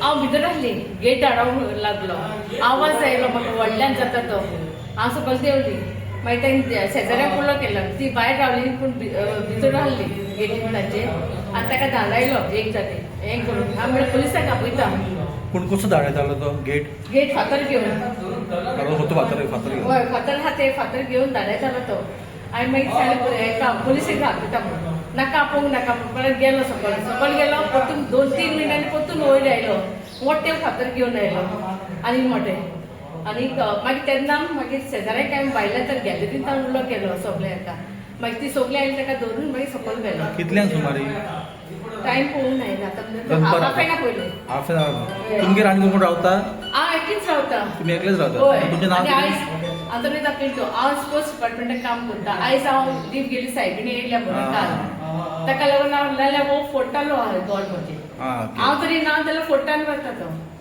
हांव भितर आसली, गेट धाडावंक लागलो, आवाज आयलो म्हाका व्हडल्यान जाता तो. हांव सकयल देंवली. मागीर तेणें शेजाऱ्याक उलो केलो. ती भायर रावली, पूण भितर आहली गेटीन ताचे आनी ताका धाडायलो एक जाती हें करून. हांव म्हणल्यार पुलिसांक आपयता. पूण कसो धाडयतालो तो गेट? गेट फातर घेवन. होतो फातर फातर घेवन? हय, फातर आहा ते फातर घेवन धाडायतालो तो. आनी मागीर सांगलें हेका, पुलिसेक आपयता म्हणून. नाका, आपोवंक नाका म्हणून. परत गेलो सकयल. सकयल गेलो, परतून 2-3 मिनटांनी परतून वयर आयलो, मोठे फातर घेवन आयलो आनी मोठे. आनी मागीर तेन्ना मागीर शेजाऱ्याक हांवें भायल्या तर गॅलरींत हांव उलो केलो सगळे हेका. मागीर ती सगळीं आयली, ताका धरून मागीर सकयल व्हेलो. कितल्यांक सुमारी? टायम पळोवंक नायना आतां. दनपारां. हाफ एन पयलें. Half an hour. तुमगेर आनी कोण रावता? हांव एकटीच रावता. तुमी एकलेच रावता? हय. तुमचें नाव आनी कितें? आयज आंतोनेता पिंटो. हांव स्पोर्ट्स डिपार्टमेंटात काम करता. आयज हांव लीव गेली, सायबिणी येयल्या म्हणून काल. ताका लागून हांव, नाल्यार हो फोडटालो गोल म्हजें. आं ओके. हांव तरी ना जाल्यार फोडटान वता तो.